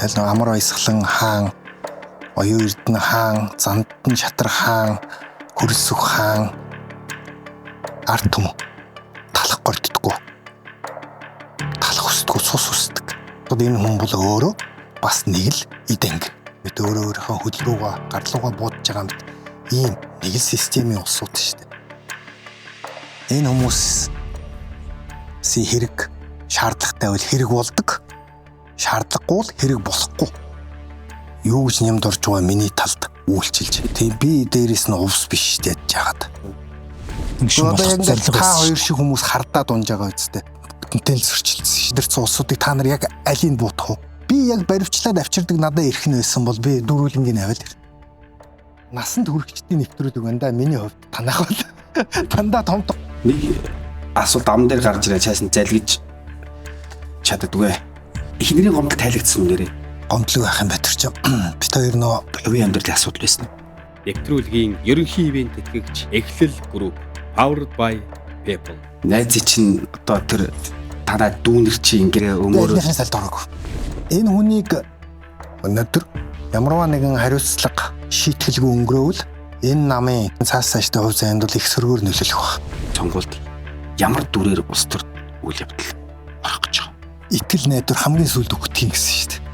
Тэгэл нэг Амар Баясгалан хаан, Оюун Эрдэнэ хаан, Зандан Шатар хаан, Хөрөлсөх хаан, ард түмэн талах горддоггүй. Талах хүсдэггүй, цус хүсдэг. Одоо энэ хүн бол өөрөө бас нэг л эд анги. Бид өөрөө өөрийнхөө хөл рүүгээ, гар руугаа буудаж байгаа мэт ийм нэг л системийн улсууд шүү дээ. Энэ хүмүүсийн хэрэг шаардлагатай бол хэрэг болдог. Шаардлагагүй бол хэрэг болохгүй. Юу гэж нямд орж байгаа миний талд үйлчилж. Тийм би дээрээс нь увс биш шүү дээ жагаад. Ингэшин Одоо болох яг ингээд зорилго та байсан. хоёр шиг хүмүүс хардаад унж байгаа үстэй. Бүтэнтэй л зөрчилдсөн шүү. Тэр цус улсуудыг та нар яг алийг буутах вэ? Би яг баривчлаад авчирдаг надад эрх нь байсан бол би дөрвөлнгийн аваад ир. Насанд хүрэгчдийн нэвтрүүлэг байна да. Миний хувьд танах бол дандаа том том Нэг асуулт ам дээр гарч ирээ цааш нь залгиж чаддаггүй. Эхнэрийн гомдол тайлагдсан нэрээ. Гомдлог байх юм Батэр чи. Бид хоёр нөө Хувийн амьдралын асуудал байсан. Нэвтрүүлгийн ерөнхий ивээн тэтгэгч Эхлэл Group, Powered by People. Найз чинь одоо тэр танаа дүүнер чи ингэрээ өмөрөө Альныхын салд ороогүй. Энэ хүнийг өнөөдөр ямарваа нэгэн хариуцлага шийтгэлгүй өнгөрөөвөл энэ намын цааш цаашдаа хувь заяанд бол их сөргөөр нөлөөлөх баг. Сонгуульд ямар дүрээр улс төр үйл явдал орох гэж байгаа. Итгэл найдвар хамгийн сүүлд өгдөг юм гэсэн шүү дээ.